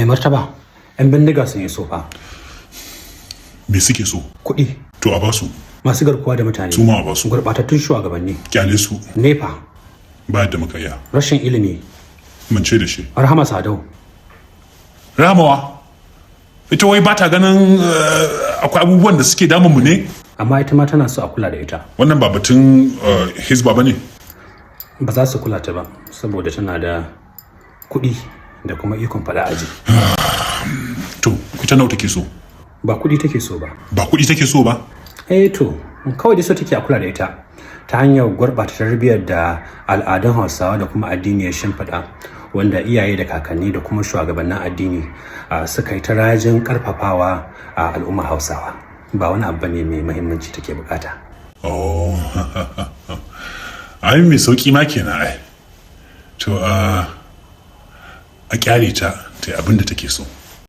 Mai martaba, 'yan bindiga sun yi sofa. Me suke so? Kuɗi. To a basu. Masu garkuwa da mutane. Su ma a basu. Gurɓatattun shugabanni. Kyale su. Nepa. Ba yadda muka iya. Rashin ilimi. Mance da shi. Rahama Sadau. Ramawa. Ita wai ba ta ganin akwai abubuwan da suke damun mu ne? Amma ita ma tana so a kula da ita. Wannan ba batun Hizba ba ne? Ba za su kula ta ba saboda tana da kuɗi da kuma ikon faɗa aji. To, ita nawa take so? Ba kuɗi take so ba. Ba kuɗi take so ba? Eh to, kawai dai so take a kula da ita ta hanyar gurɓata tarbiyyar da al'adun Hausawa da kuma addini ya shimfiɗa, wanda iyaye da kakanni da kuma shugabannin addini suka yi ta rajin ƙarfafawa a al'ummar Hausawa. Ba wani abu ne mai muhimmanci take bukata. Oh, ai mai sauki ma kenan ai. To, a kyale ta ta yi abin da take so.